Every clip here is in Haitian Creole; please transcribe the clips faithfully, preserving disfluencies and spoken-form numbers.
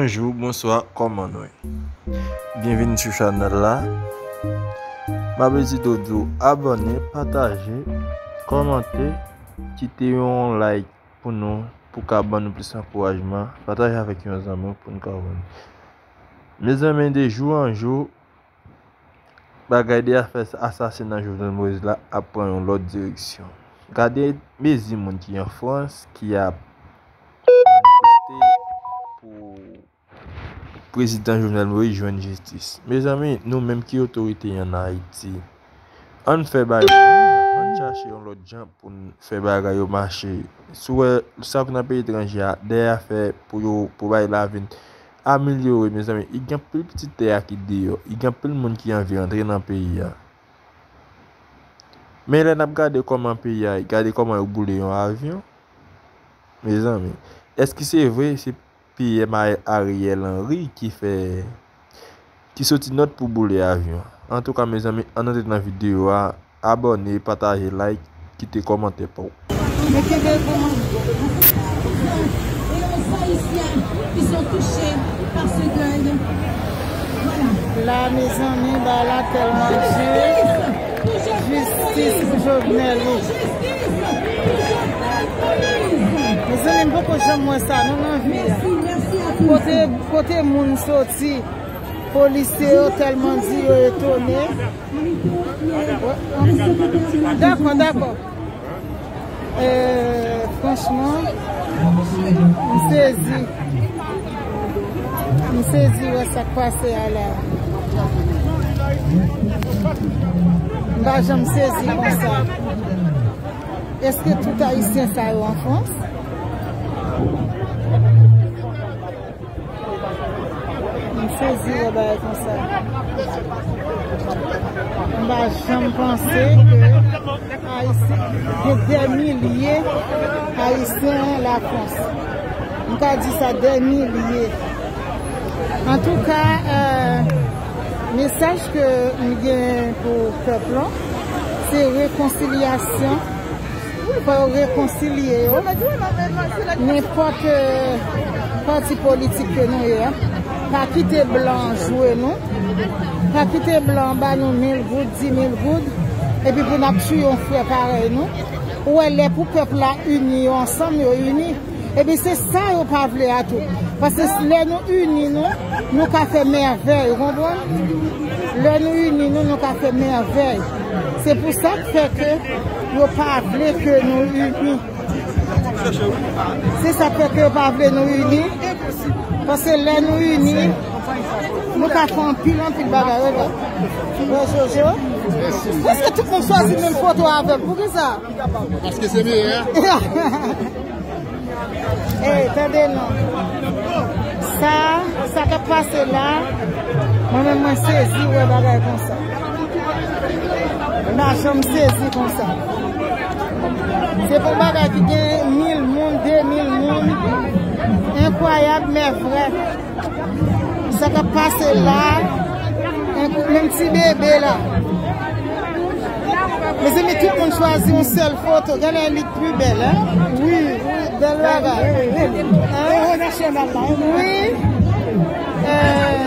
Bonjou, bonswa, kòman nou ye? Byenvini sou chanèl la. M ap envite w di w abòne, pataje, kòmante, kite yon like pou nou, pou ka ban nou plis ankourajman. Pataje avèk yon zanmi w pou n ka vin. Mezanmi, de jou an jou, bagay de afè asasina Jovenel Moïse la ap pran yon lòt direksyon. Gade mezi moun ki an Frans ki ap manifeste pou prezidan Jovenel Moïse jwenn jistis. Mezanmi, nou menm ki otorite ann Ayiti, ann fè bagay, ann chache yon lòt jan pou n fè bagay yo mache. Si w wè sa k nan peyi etranje a, dèyè afè pou yo, pou bagay la vin amelyore, mezanmi, i gen anpil pitit tè a ki deyò, i gen anpil moun ki anvi rantre nan peyi a. Men lè n ap gade kòman peyi a, gade kòman yo boule yon avyon, mezanmi, èske se vre se P M Ariel Henry ki fè, ki soti nòt pou boule avyon? Antouka, mezanmi, ann antre nan videyo a, abòne, pataje, like, kite kòmantè pa w. Mwen kenbe pou mwen. Et nos Haïtiens qui sont touchés par ce deuil. Voilà. La, mezanmi, bagay la tèlman di. Jistis pou Jovenel, wi. Mezanmi, m poko janm wè sa, non, nan vi a. Kote, kote moun soti, polisye yo tèlman di yo etone. Dakò, dakò. Euh, franchman, m sezi. M sezi wè sa k pase a la. M pa janm sezi konsa. Èske tout Ayisyen sa yo an Frans? M sezi wè bagay konsa. M pa janm panse ke Ayisyen, gen dè milye Ayisyen Lafrans. M ka di sa, dè milye. Antouka, euh, mesaj ke m gen pou pèp lan, se rekonsilyasyon. Fò yo rekonsilye yo. Nenpòt, euh, pati politik ke nou ye a, pa kite blan jwe nou. Pa kite blan ba nou mil goud, di mil goud, epi pou n ap tiye yon frè parèy nou. Ou wè, lè pou pèp la ini, yo ansanm, yo ini. Epi se sa yo pa vle a tou. Paske lè nou ini nou, nou ka fè mèvèy, ou konprann? Lè nou ini nou, nou ka fè mèvèy. Se pou sa k fè ke yo pa vle ke nou ini. Se sa k fè ke yo pa vle nou ini. Paske lè nou ini, nou ka fè anpil, anpil bagay, wi, ba. Wè, Jojo? Prèske tout moun chwazi menm foto avè m. Poukisa? Paske se meyè. Ey, tande non. Sa, sa k ap pase la, mwen menm mwen sezi wè bagay konsa. M pa janm sezi konsa. Se pou bagay ki gen mil moun, de mil moun. Enkwayab, men vrè. Sa k ap pase la, menm ti bebe la. Mezanmi, tout moun chwazi yon sèl foto. Gade li pi bèl, hein? Wi, wi, bèl bagay. Hein? Wi. Euh.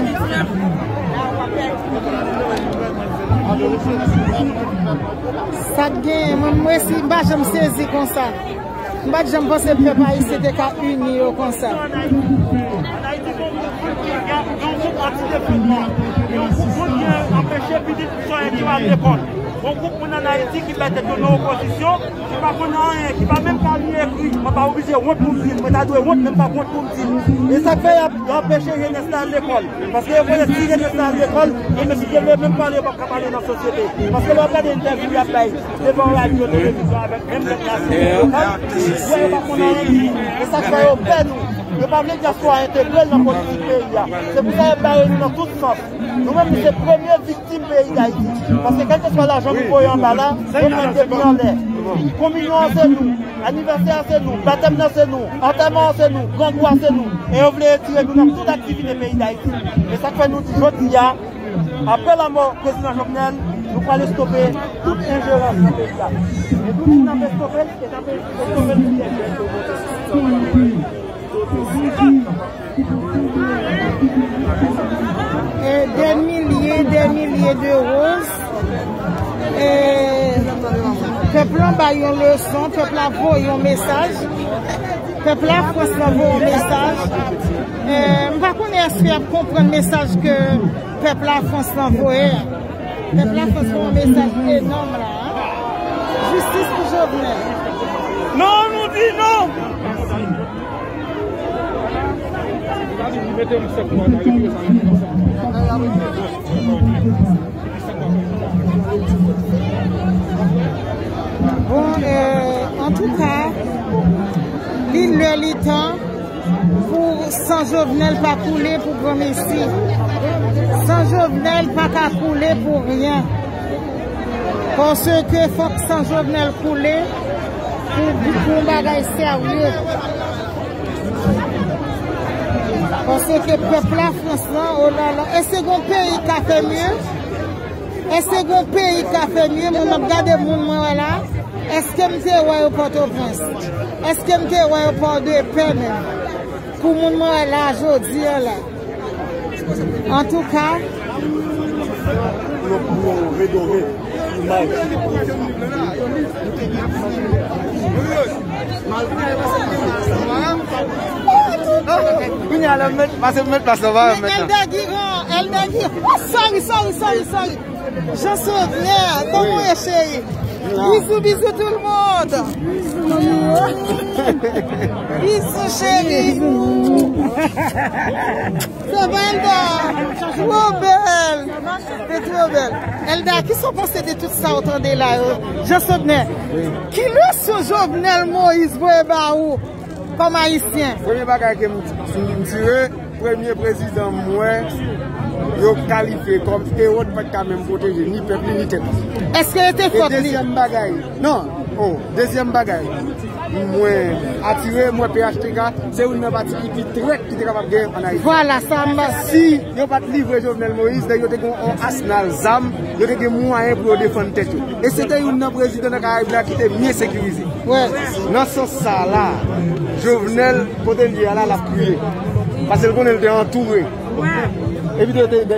Sa k genyen, mwen, mwen si m pa janm sezi konsa. M pa t janm panse pèp ayisyen te ka ini yo konsa. Ann Ayiti, gen yon gwoup moun ki gen, gen yon gwoup antidevlopman, gen yon gwoup moun ki anpeche pitit sòyè yo al lekòl. Gen yon gwoup moun ann Ayiti ki bay tèt yo nan opozisyon, ki pa konn anyen, ki pa menm ka li ekri. Mwen pa oblije wont pou m di l, mwen ta dwe wont, men m pa wont pou m di l. E sa k fè y ap, y ap anpeche jenès la al lekòl. Paske yo konnen si jenès la al lekòl, yo menm si yo vle menm pale, yo p ap ka pale nan sosyete. Paske lè w ap gade entèvyou y ap bay devan radyo, televizyon avèk menm lòt nasyon lokal, ou wè yo pa konn anyen di. E sa k fè yo pè nou. Yo pa vle dyaspora entegre l nan politik peyi a. Se pou sa y ap bare nou nan tout sans. Nou menm, nou se premye viktim peyi Dayiti. Paske kèlkeswa lajan nou voye anba la, yo pran depi anlè. Kominyon an se nou, anivèsè a se nou, batèm nan se nou, antèman an se nou, grangou a se nou. E yo vle retire nou nan tout aktivite peyi Dayiti. E sa k fè nou di jodi a, apre lanmò prezidan Jovenel, nou pral estope tout enjerans nan peyi a. E nou menm n ap estope l, e n ap estope l pou pyès. E, des milliers, des milliers de roses. E, pèp lan bay yon leson, pèp la voye yon mesaj. Pèp Lafrans lan voye yon mesaj. E, m pa konnen èske y ap konprann mesaj ke pèp Lafrans lan voye a. Pèp Lafrans voye yon mesaj enòm la, a. Jistis pou Jovenel. Non, nou di non! Bon, euh, antouka, li lè, li tan pou san Jovenel pa koule pou granmesi. San Jovenel pa ka koule pou ryen. Paske fòk san Jovenel koule pou, pou yon bagay serye. Paske pèp Lafrans lan, o la la, èske gon peyi ka fè mye? Èske gon peyi ka fè mye? Moun ap gade moun mwen wè la. Èske m te wè yo Pòtoprens? Èske m te wè yo Pòdepè menm? Pou moun mwen wè la jodi a la. Antouka, nou pou redore imaj. Kounye a la, m met, pase m met plas la, pa m met la. Elder Guiran, Elder Guiran. Oh, sorry, sorry, sorry, sorry. Jean Sauveur, kòman w ye, cheri? Bizou, bizou tout le monde. Bizou, cheri. Se pa Elder. Twò bèl. Se twò bèl. Elder, kisa w panse de tout sa w tande la yo? Jean Sauveur, ki leson Jovenel Moïse voye ba ou kòm Ayisyen? Premye bagay ke m, m tire, premye prezidan m wè yo kalifye kòm ewo ki pa t ka menm pwoteje ni pèp li, ni tèt li. Èske yo te fòt li? E dezyèm bagay, non, oh, dezyèm bagay, mwen atire, mwen P H T K, se youn nan pati ki pi trèt ki te kapab genyen ann Ayiti. Vwala, sa m. Si yo pa t livre Jovenel Moïse, nèg yo te gen yon asnal zam, yo te gen mwayen pou yo defann tèt yo. E se te youn nan prezidan nan Karayib la ki te mye sekirize. Nan sans sa la, Jovenel, kote l ye a la, l ap kriye. Paske l konnen l te antoure. Epi te, te, te